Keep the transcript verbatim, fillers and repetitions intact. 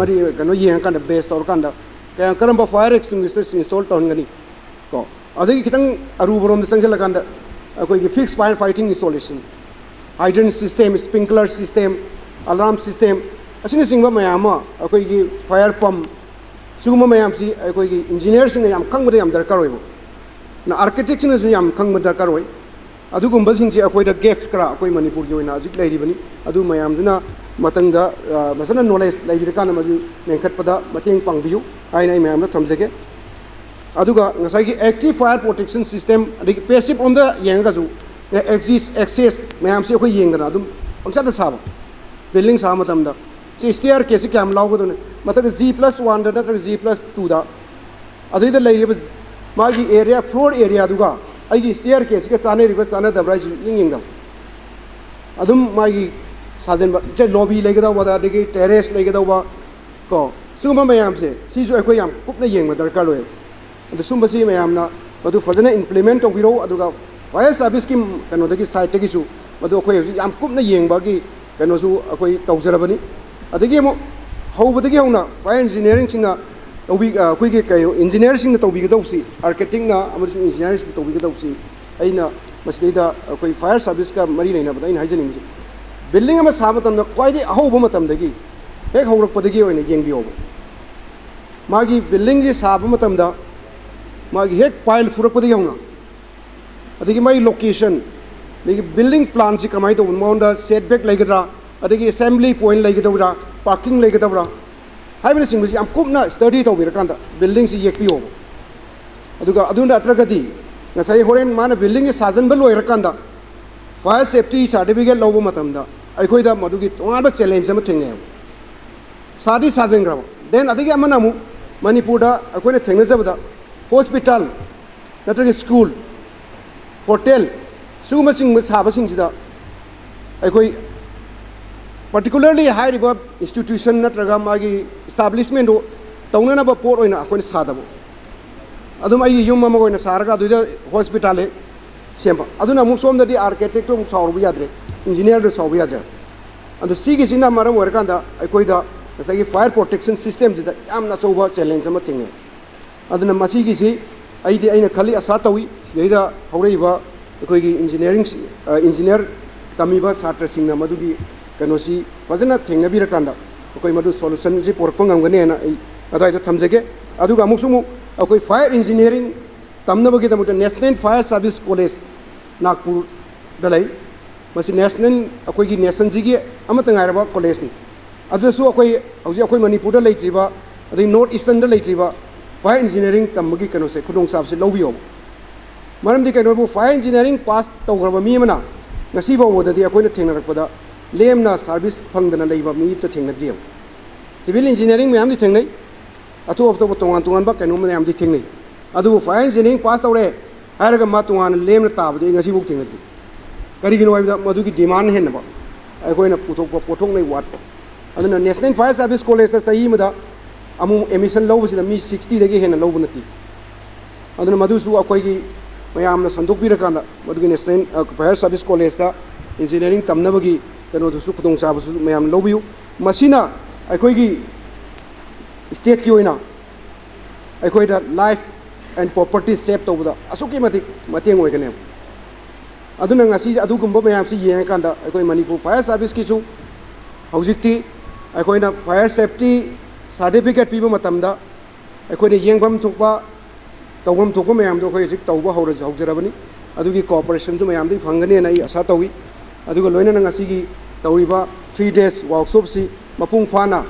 ꯃꯔꯤ ꯀꯩꯅꯣ ꯌꯦꯡꯉꯀꯥꯟꯗ, ꯕꯦꯁ ꯇꯧꯔꯀꯥꯟꯗ ꯀꯌꯥ, ꯀꯔꯝꯕ fire extinguishers install ꯇꯧꯍꯟꯒꯅꯤ ꯀꯣ꯫ ꯑꯗꯒꯤ ꯈꯤꯇꯪ ꯑꯔꯨꯕꯔꯣꯝꯗ ꯆꯪꯁꯤꯜꯂꯀꯥꯟꯗ ꯑꯩꯈꯣꯏꯒꯤ fixed fire fighting installation, hydrant system, sprinkler system, alarm system, ꯑꯁꯤꯅꯆꯤꯡꯕ ꯃꯌꯥꯝ ꯑꯃ, ꯑꯩꯈꯣꯏꯒꯤ fire pump, ꯁꯤꯒꯨꯝꯕ ꯃꯌꯥꯝꯁꯤ ꯑꯩꯈꯣꯏꯒꯤ ꯏꯟꯖꯤꯅꯤꯌꯔꯁꯤꯡꯅ ꯌꯥꯝ ꯈꯪꯕꯗ ꯌꯥꯝ ꯗꯔꯀꯥꯔ ꯑꯣꯏꯕ, ꯑꯥꯔꯀꯤꯇꯦꯛꯁꯤꯡꯅꯁꯨ ꯌꯥꯝ ꯈꯪꯕ ꯗꯔꯀꯥꯔ ꯑꯣꯏ꯫ ꯑꯗꯨꯒꯨꯝꯕꯁꯤꯡꯁꯦ ꯑꯩꯈꯣꯏꯗ gap ꯈꯔ ꯑꯩꯈꯣꯏ ꯃꯅꯤꯄꯨꯔꯒꯤ ꯑꯣꯏꯅ ꯍꯧꯖꯤꯛ ꯂꯩꯔꯤꯕꯅꯤ꯫ ꯑꯗꯨ ꯃꯌꯥꯝꯗꯨꯅ ꯃꯊꯪꯗ, ꯑ, ꯐꯖꯅ knowledge ꯂꯩꯕꯤꯔꯀꯥꯟꯗ ꯃꯗꯨ ꯃꯦꯟꯈꯠꯄꯗ ꯃꯇꯦꯡ ꯄꯥꯡꯕꯤꯌꯨ ꯍꯥꯏꯅ ꯑꯩ ꯃꯌꯥꯝꯗ ꯊꯝꯖꯒꯦ꯫ ꯑꯗꯨꯒ ꯉꯁꯥꯏꯒꯤ active fire protection system, ꯑꯗꯒꯤ passive ꯔꯣꯝꯗ ꯌꯦꯡꯉꯒꯁꯨ, ꯑꯦ, exit, access ꯃꯌꯥꯝꯁꯤ ꯑꯩꯈꯣꯏ ꯌꯦꯡꯗꯅ ꯑꯗꯨꯝ ꯄꯪꯁꯥꯗ ꯁꯥꯕ꯫ ꯕꯤꯜꯗꯤꯡ ꯁꯥꯕ ꯃꯇꯝꯗ ꯁꯤ staircase ꯁꯤ ꯀꯌꯥꯝ ꯂꯥꯎꯒꯗꯕꯅꯤ? ꯃꯊꯛꯇ G plus one ꯗ ꯅꯠꯇ꯭ꯔꯒ G plus two ꯗ, ꯑꯗꯨꯏꯗ ꯂꯩꯔꯤꯕ ꯃꯥꯒꯤ area, floor area ꯗꯨꯒ ꯑꯩꯒꯤ staircase ꯁꯤꯒ ꯆꯥꯟꯅꯔꯤꯕ꯭ꯔꯥ ꯆꯥꯟꯅꯗꯕ꯭ꯔꯥ ꯍꯥꯏꯁꯤ ꯌꯦꯡ ꯌꯦꯡꯗꯕ꯫ ꯑꯗꯨꯝ ꯃꯥꯒꯤ ꯁꯥꯖꯟꯕ, ꯁꯦ, lobby ꯂꯩꯒꯗꯧꯕ, ꯑꯗꯒꯤ terrace ꯂꯩꯒꯗꯧꯕ, ꯀꯣ, ꯁꯤꯒꯨꯝꯕ ꯃꯌꯥꯝꯁꯦ, ꯁꯤꯁꯨ ꯑꯩꯈꯣꯏ ꯌꯥꯝ ꯀꯨꯞꯅ ꯌꯦꯡꯕ ꯗꯔꯀꯥꯔ ꯑꯣꯏ꯫ ꯑꯗꯨ ꯁꯨꯝꯕꯁꯤ ꯃꯌꯥꯝꯅ ꯃꯗꯨ ꯐꯖꯅ implement ꯇꯧꯕꯤꯔꯣ꯫ ꯑꯗꯨꯒ fire service ꯀꯤ ꯀꯩꯅꯣꯗꯒꯤ, side ꯇꯒꯤꯁꯨ ꯃꯗꯨ ꯑꯩꯈꯣꯏ ꯍꯧꯖꯤꯛ ꯌꯥꯝ ꯀꯨꯞꯅ ꯌꯦꯡꯕꯒꯤ ꯀꯩꯅꯣꯁꯨ ꯑꯩꯈꯣꯏ ꯇꯧꯖꯔꯕꯅꯤ꯫ ꯑꯗꯒꯤ ꯑꯃꯨꯛ ꯍꯧꯕꯗꯒꯤ ꯍꯧꯅ fire engineering ꯁꯤꯡꯅ ꯇꯧꯕꯤ-, ꯑ, ꯑꯩꯈꯣꯏꯒꯤ ꯀꯩꯅꯣ, engineer ꯁꯤꯡꯅ ꯇꯧꯕꯤꯒꯗꯧꯕꯁꯤ, architect ꯅ ꯑꯃꯁꯨꯡ engineer ꯁꯤꯡꯅ ꯇꯧꯕꯤꯒꯗꯧꯕꯁꯤ, ꯑꯩꯅ ꯃꯁꯤꯗꯩꯗ ꯑꯩꯈꯣꯏ fire service ꯀ ꯃꯔꯤ ꯂꯩꯅꯕꯗ ꯑꯩꯅ ꯍꯥꯏꯖꯅꯤꯡꯉꯤꯁꯦ, building ꯑꯃ ꯁꯥꯕ ꯃꯇꯝꯗ ꯈ꯭ꯋꯥꯏꯗꯒꯤ ꯑꯍꯧꯕ ꯃꯇꯝꯗꯒꯤ, ꯍꯦꯛ ꯍꯧꯔꯛꯄꯗꯒꯤ ꯑꯣꯏꯅ ꯌꯦꯡꯕꯤꯌꯣꯕ꯫ ꯃꯥꯒꯤ building ꯁꯤ ꯁꯥꯕ ꯃꯇꯝꯗ ꯃꯥꯒꯤ ꯍꯦꯛ pile ꯐꯨꯔꯛꯄꯗꯒꯤ ꯍꯧꯅ, ꯑꯗꯒꯤ ꯃꯥꯒꯤ location, ꯑꯗꯒꯤ building plan ꯁꯤ ꯀꯃꯥꯏꯅ ꯇꯧꯕꯅꯣ, ꯃꯉꯣꯟꯗ setback ꯂꯩꯒꯗ꯭ꯔꯥ, ꯑꯗꯒꯤ assembly point ꯂꯩꯒꯗꯧꯔꯥ, parking ꯂꯩꯒꯗꯧꯔꯥ ꯍꯥꯏꯕꯅꯆꯤꯡꯕꯁꯤ ꯌꯥꯝ ꯀꯨꯞꯅ study ꯇꯧꯕꯤꯔꯀꯥꯟꯗ building ꯁꯤ ꯌꯦꯛꯄꯤꯌꯣꯕ꯫ ꯑꯗꯨꯒ ꯑꯗꯨ ꯅꯠꯇ꯭ꯔꯒꯗꯤ ꯉꯁꯥꯏ ꯍꯣꯔꯦꯟ ꯃꯥꯅ building ꯁꯤ ꯁꯥꯖꯟꯕ ꯂꯣꯏꯔꯀꯥꯟꯗ fire safety certificate ꯂꯧꯕ ꯃꯇꯝꯗ ꯑꯩꯈꯣꯏꯗ ꯃꯗꯨꯒꯤ ꯇꯣꯉꯥꯟꯕ challenge ꯑꯃ ꯊꯦꯡꯅꯩꯌꯦꯕ꯫ ꯁꯥꯗꯤ ꯁꯥꯖꯟꯈ꯭ꯔꯕ, then ꯑꯗꯒꯤ ꯑꯃꯅ ꯑꯃꯨꯛ ꯃꯅꯤꯄꯨꯔꯗ ꯑꯩꯈꯣꯏꯅ ꯊꯦꯡꯅꯖꯕꯗ hospital ꯅꯠꯇ꯭ꯔꯒ school, hotel ꯁꯤꯒꯨꯝꯕꯁꯤꯡ ꯁꯥꯕꯁꯤꯡꯁꯤꯗ ꯑꯩꯈꯣꯏ particularly ꯍꯥꯏꯔꯤꯕ institution ꯅꯠꯇ꯭ꯔꯒ ꯃꯥꯒꯤ establishment ꯇꯣ ꯇꯧꯅꯅꯕ ꯄꯣꯠ ꯑꯣꯏꯅ ꯑꯩꯈꯣꯏꯅ ꯁꯥꯗꯕ꯫ ꯑꯗꯨꯝ ꯑꯩꯒꯤ ꯌꯨꯝ ꯑꯃ ꯑꯣꯏꯅ ꯁꯥꯔꯒ ꯑꯗꯨꯗ hospital ꯍꯦꯛ ꯁꯦꯝꯕ꯫ ꯑꯗꯨꯅ ꯑꯃꯨꯛ ꯁꯣꯝꯗꯗꯤ architect ꯇꯣ ꯑꯃꯨꯛ ꯁꯥꯎꯔꯨꯕ ꯌꯥꯗ꯭ꯔꯦ, engineer ꯗꯣ ꯁꯥꯎꯕ ꯌꯥꯗ꯭ꯔꯦ꯫ ꯑꯗꯨ ꯁꯤꯒꯤꯁꯤꯅ ꯃꯔꯝ ꯑꯣꯏꯔꯀꯥꯟꯗ ꯑꯩꯈꯣꯏꯗ ꯉꯁꯥꯏꯒꯤ fire protection systemꯁꯤꯗ ꯌꯥꯝꯅ ꯑꯆꯧꯕ challenge ꯑꯃ ꯊꯦꯡꯅꯩ꯫ ꯑꯗꯨꯅ ꯃꯁꯤꯒꯤꯁꯤ ꯑꯩꯗꯤ, ꯑꯩꯅ ꯈꯜꯂꯤ, ꯑꯁꯥ ꯇꯧꯏ, ꯁꯤꯗꯩꯗ ꯍꯧꯔꯛꯏꯕ ꯑꯩꯈꯣꯏꯒꯤ engineering, engineer ꯇꯝꯃꯤꯕ ꯁꯥꯇ꯭ꯔꯁꯤꯡꯅ ꯃꯗꯨꯒꯤ ꯀꯩꯅꯣꯁꯤ ꯐꯖꯅ ꯊꯦꯡꯅꯕꯤꯔꯀꯥꯟꯗ ꯑꯩꯈꯣꯏ ꯃꯗꯨ solutionꯁꯤ ꯄꯨꯔꯛꯄ ꯉꯝꯒꯅꯦꯅ ꯑꯩ ꯑꯗꯨꯋꯥꯏꯗ ꯊꯝꯖꯒꯦ꯫ ꯑꯗꯨꯒ ꯑꯃꯨꯛꯁꯨ ꯑꯃꯨꯛ ꯑꯩꯈꯣꯏ fire engineering ꯇꯝꯅꯕꯒꯤꯗꯃꯛꯇ National Fire Service College ꯅꯥꯒꯄꯨꯔꯗ ꯂꯩ꯫ ꯃꯁꯤ national, ꯑꯩꯈꯣꯏꯒꯤ nationꯁꯤꯒꯤ ꯑꯃꯠꯇ ꯉꯥꯏꯔꯕ collegeꯅꯤ꯫ ꯑꯗꯨꯗꯁꯨ ꯑꯩꯈꯣꯏ ꯍꯧꯖꯤꯛ ꯑꯩꯈꯣꯏ ꯃꯅꯤꯄꯨꯔꯗ ꯂꯩꯇ꯭ꯔꯤꯕ, ꯑꯗꯩ North Easternꯗ ꯂꯩꯇ꯭ꯔꯤꯕ fire engineering ꯇꯝꯕꯒꯤ ꯀꯩꯅꯣꯁꯦ, ꯈꯨꯗꯣꯡꯆꯥꯕꯁꯦ ꯂꯧꯕꯤꯌꯣꯕ꯫ ꯃꯔꯝꯗꯤ ꯀꯩꯅꯣꯕꯨ, fire engineering pass ꯇꯧꯈ꯭ꯔꯕ ꯃꯤ ꯑꯃꯅ ꯉꯁꯤ ꯐꯥꯎꯕꯗꯗꯤ ꯑꯩꯈꯣꯏꯅ ꯊꯦꯡꯅꯔꯛꯄꯗ ꯂꯦꯝꯅ service ꯐꯪꯗꯅ ꯂꯩꯕ ꯃꯤ ꯑꯃꯠꯇ ꯊꯦꯡꯅꯗ꯭ꯔꯤꯑꯕ꯫ Civil engineering ꯃꯌꯥꯝꯗꯤ ꯊꯦꯡꯅꯩ, ꯑꯇꯣꯞ ꯑꯇꯣꯞꯄ ꯇꯣꯉꯥꯟ ꯇꯣꯉꯥꯟꯕ ꯀꯩꯅꯣ ꯃꯌꯥꯝꯗꯤ ꯊꯦꯡꯅꯩ꯫ ꯑꯗꯨꯕꯨ fire engineering pass ꯇꯧꯔꯦ ꯍꯥꯏꯔꯒ ꯃꯥ ꯇꯣꯉꯥꯟꯅ ꯂꯦꯝꯅ ꯇꯥꯕꯗꯤ ꯑꯩ ꯉꯁꯤꯐꯥꯎ ꯊꯦꯡꯅꯗ꯭ꯔꯤ꯫ ꯀꯔꯤꯒꯤꯅꯣ ꯍꯥꯏꯕꯗ ꯃꯗꯨꯒꯤ demand ꯍꯦꯟꯅꯕ, ꯑꯩꯈꯣꯏꯅ ꯄꯨꯊꯣꯛꯄ ꯄꯣꯠꯊꯣꯛꯅ ꯋꯥꯠꯄ꯫ ꯑꯗꯨꯅ National Fire Service Collegeꯇ ꯆꯍꯤ ꯑꯃꯗ ꯑꯃꯨꯛ admission ꯂꯧꯕꯁꯤꯗ ꯃꯤ sixtyꯗꯒꯤ ꯍꯦꯟꯅ ꯂꯧꯕ ꯅꯠꯇꯦ꯫ ꯑꯗꯨꯅ ꯃꯗꯨꯁꯨ ꯑꯩꯈꯣꯏꯒꯤ ꯃꯌꯥꯝꯅ ꯁꯟꯗꯣꯛꯄꯤꯔꯀꯥꯟꯗ ꯃꯗꯨꯒꯤ National, ꯑ, Fire Service Collegeꯇ engineering ꯇꯝꯅꯕꯒꯤ ꯀꯩꯅꯣꯗꯨꯁꯨ, ꯈꯨꯗꯣꯡꯆꯥꯕꯁꯨ ꯃꯌꯥꯝ ꯂꯧꯕꯤꯌꯨ꯫ ꯃꯁꯤꯅ ꯑꯩꯈꯣꯏꯒꯤ stateꯀꯤ ꯑꯣꯏꯅ ꯑꯩꯈꯣꯏꯗ life and property save ꯇꯧꯕꯗ ꯑꯁꯨꯛꯀꯤ ꯃꯇꯤꯛ ꯃꯇꯦꯡ ꯑꯣꯏꯒꯅꯦꯕ꯫ ꯑꯗꯨꯅ ꯉꯁꯤ ꯑꯗꯨꯒꯨꯝꯕ ꯃꯌꯥꯝꯁꯤ ꯌꯦꯡꯉꯀꯥꯟꯗ ꯑꯩꯈꯣꯏ ꯃꯅꯤꯄꯨꯔ Fire Serviceꯀꯤꯁꯨ ꯍꯧꯖꯤꯛꯇꯤ ꯑꯩꯈꯣꯏꯅ fire safety certificate ꯄꯤꯕ ꯃꯇꯝꯗ ꯑꯩꯈꯣꯏꯅ ꯌꯦꯡꯐꯝ ꯊꯣꯛꯄ, ꯇꯧꯐꯝ ꯊꯣꯛꯄ ꯃꯌꯥꯝꯗꯣ ꯑꯩꯈꯣꯏ ꯍꯧꯖꯤꯛ ꯇꯧꯕ ꯍꯧꯔ-, ꯍꯧꯖꯔꯕꯅꯤ꯫ ꯑꯗꯨꯒꯤ cooperation ꯃꯌꯥꯝꯗꯒꯤ ꯐꯪꯒꯅꯦꯅ ꯑꯩ ꯑꯁꯥ ꯇꯧꯏ꯫ ꯑꯗꯨꯒ ꯂꯣꯏꯅꯅ ꯉꯁꯤꯒꯤ ꯇꯧꯔꯤꯕ three days workshopꯁꯤ ꯃꯄꯨꯡ ꯐꯥꯅ